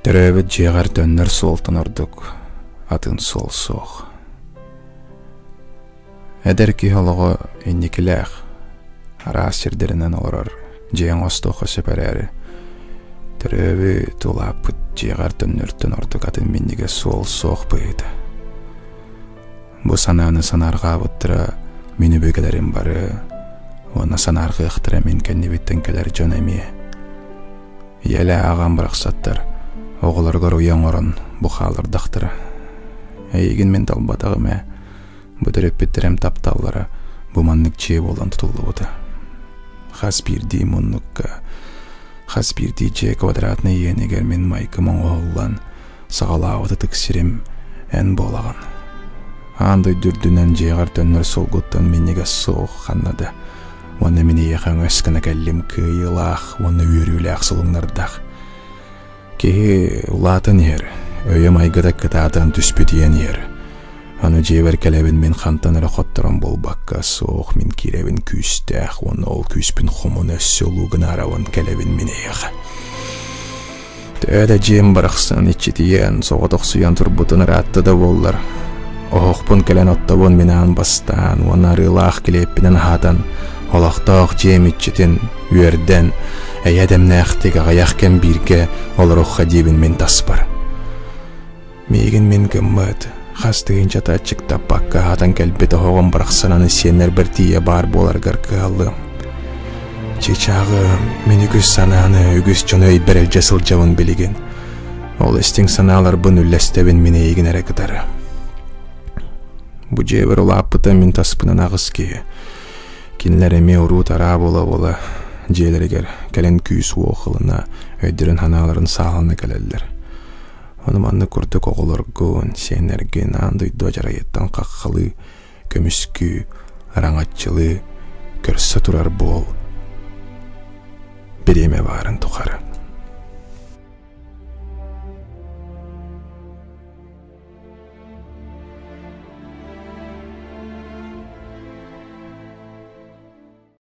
Төрөөбүт дьиэҕэр төннөр суолтан ордук атын суол суох. Эдэр киһи олоҕо инникилээх, араас сирдэринэн олорор дьиэҥ остуохха сөп эрээри, төрөөбүт, улааппыт дьиэҕэр төннөртөн ордук атын минньигэс суол суох быһыыта. Бу санааны санаарҕаабыттара мин өбүгэлэрим бары уонна санаарҕыахтара мин кэннибиттэн кэлэр дьон эмиэ. Ийэлээ аҕам барахсаттар оҕолоругар уйа оҥорон бу хааллардахтара. Эйигин мин талбатаҕым ээ, бу төрөппүттэрим тапталлара бу маннык дьиэ буолан тутуллубута. Хас биирдии муннукка, хас биирдии дьиэ квадратнай иэнигэр мин майгым оҥоһуллан, саҕалаабыт ытык сирим эн буолаҕын. Аан дойду үрдүнэн дьиэҕэр төннөр суолгуттан минньигэс суох ханна да. Уонна мин эйиэхэ өҥөс гына кэллим кыайыылаах уонна үөрүүлээх солуҥнардаах. Киһи улаатан иһэр, өйө-майгыта кытаатан түспүтүйэн иһэр. Аны дьиэбэр кэлэбин мин хантан эрэ хотторон буолбакка, суох мин киирэбин күүстээх уонна ол күүспүн хомуна өссө улуу гынаарабын кэлэбин мин эйиэхэ. Төһө да дьиэм барахсан иччитийэн, соҕотохсуйан турбутун ыраатта да буоллар, оһохпун кэлэн оттобун мин аан бастаан уонна арыылаах килиэппинэн аһатан, олохтоох дьиэм иччитин үөрдэн, эйэ дэмнээхтик аҕыйах кэм бииргэ олоруохха диибин мин таспар. Миигин мин гыммыт, хас тыһыынчата аччыктаппакка аһатан кэлбит оһоҕум барахсан аны сиэннэрбэр тиийэ баар буоларыгар кыһаллыам. Чычааҕы мин үгүс санааны, үгүс дьону өйбөр илдьэ сылдьабын билигин. Ол истиҥ санааларбын үллэстэбин мин эйигин эрэ кытары. Бу дьиэбэр улааппыта мин таспынан аҕыс киһи. Кинилэр эмиэ уруу-тараа буола-буола дьиэлэригэр кэлэн күүс-уох ылына, өйдөрүн-санааларын саалана кэлэллэр. Ону маннык курдук оҕолоргун, сиэннэргин аан дойду адьарайыттан хаххалыы, көмүскүү, араҥаччылыы, көрсө турар буол. Бириэмэ баарын тухары.